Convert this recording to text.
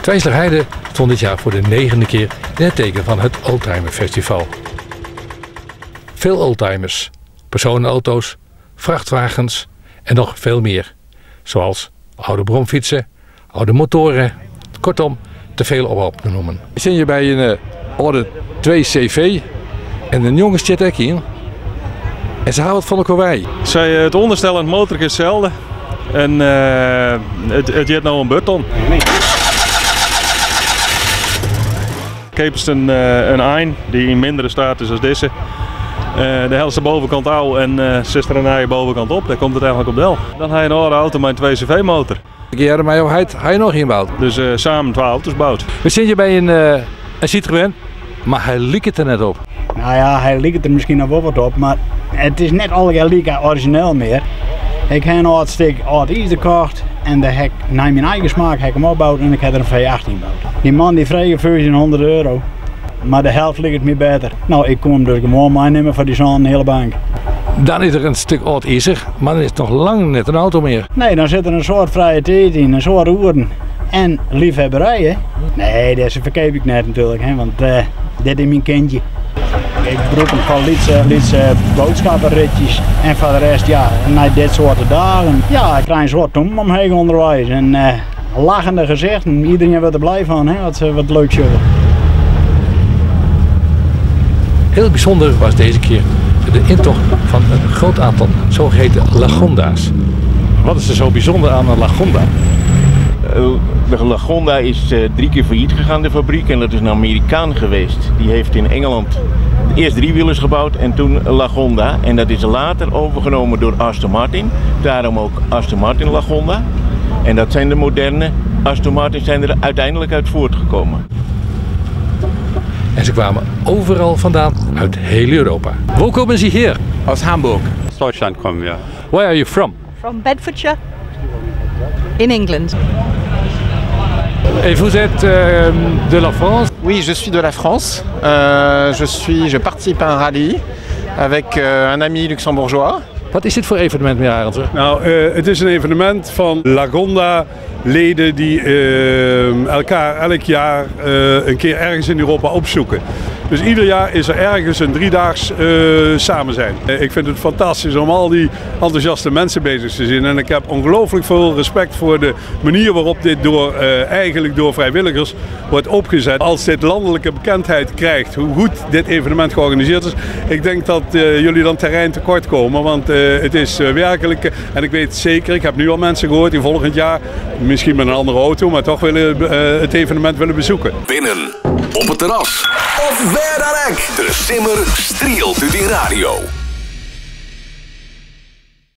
Twijzelerheide stond dit jaar voor de negende keer in het teken van het Oldtimer Festival. Veel oldtimers, personenauto's, vrachtwagens en nog veel meer. Zoals oude bromfietsen, oude motoren, kortom, te veel om op te noemen. We zijn hier bij een oude 2CV en een jonge zit ook in. En ze houden het van elkaar wij. Zij, het onderstel en het motor is hetzelfde. En het heeft nou een button. Keepst een ein die in mindere staat is als deze. De helft bovenkant ouw en zit er een eigen bovenkant op. Daar komt het eigenlijk op del. Dan heb je een oude auto met een 2CV motor. Ik heb mij hij, hij nog inbouwd. Dus samen 2 auto's bouwt. We zitten hier bij een Citroën, maar hij liep het er net op. Nou ja, hij liep het er misschien nog wel wat op, maar het is net alle lieke origineel meer. Ik heb een oud stuk oud ijzer gekocht en daar heb ik naar mijn eigen smaak heb ik hem opgebouwd en ik heb er een V18 gebouwd. Die man die vreeg 1400 euro, maar de helft ligt het me beter. Nou, ik kon hem dus gewoon meenemen voor die zo'n hele bank. Dan is er een stuk oud ijzer, maar dan is het nog lang net een auto meer. Nee, dan zit er een soort vrije tijd in, een soort oeren en liefhebberij, hè? Nee, deze verkeep ik net natuurlijk, hè, want dit is mijn kindje. Ik gebruik hem voor lietse boodschappenritjes en voor de rest, ja, naar dit soort dagen. Ja, ik krijg een soort tom omheen onderwijs en lachende gezichten. Iedereen wordt er blij van, hè, wat ze wat leuk zullen. Heel bijzonder was deze keer de intocht van een groot aantal zogeheten Lagonda's. Wat is er zo bijzonder aan een Lagonda? De Lagonda is 3 keer failliet gegaan, de fabriek, en dat is een Amerikaan geweest. Die heeft in Engeland eerst driewielers gebouwd en toen Lagonda. En dat is later overgenomen door Aston Martin. Daarom ook Aston Martin Lagonda. En dat zijn de moderne Aston Martins zijn er uiteindelijk uit voortgekomen. En ze kwamen overal vandaan, uit heel Europa. Wo komen ze hier? Aus Hamburg. Aus Deutschland komen we. Where are you from? From Bedfordshire, in England. Et vous êtes de la France? Oui, je suis de la France. Je participe à un rallye avec un ami luxembourgeois. Wat is dit voor evenement, meneer Arendsen? Het is een evenement van Lagonda-leden die elkaar elk jaar een keer ergens in Europa opzoeken. Dus ieder jaar is er ergens een driedaags samen zijn. Ik vind het fantastisch om al die enthousiaste mensen bezig te zien. En ik heb ongelooflijk veel respect voor de manier waarop dit eigenlijk door vrijwilligers wordt opgezet. Als dit landelijke bekendheid krijgt, hoe goed dit evenement georganiseerd is, ik denk dat jullie dan terrein tekort komen. Want het is werkelijk, en ik weet zeker, ik heb nu al mensen gehoord die volgend jaar, misschien met een andere auto, maar toch het evenement willen bezoeken. Binnen, op het terras of waar dan ook. De Simmer strielt uit die radio.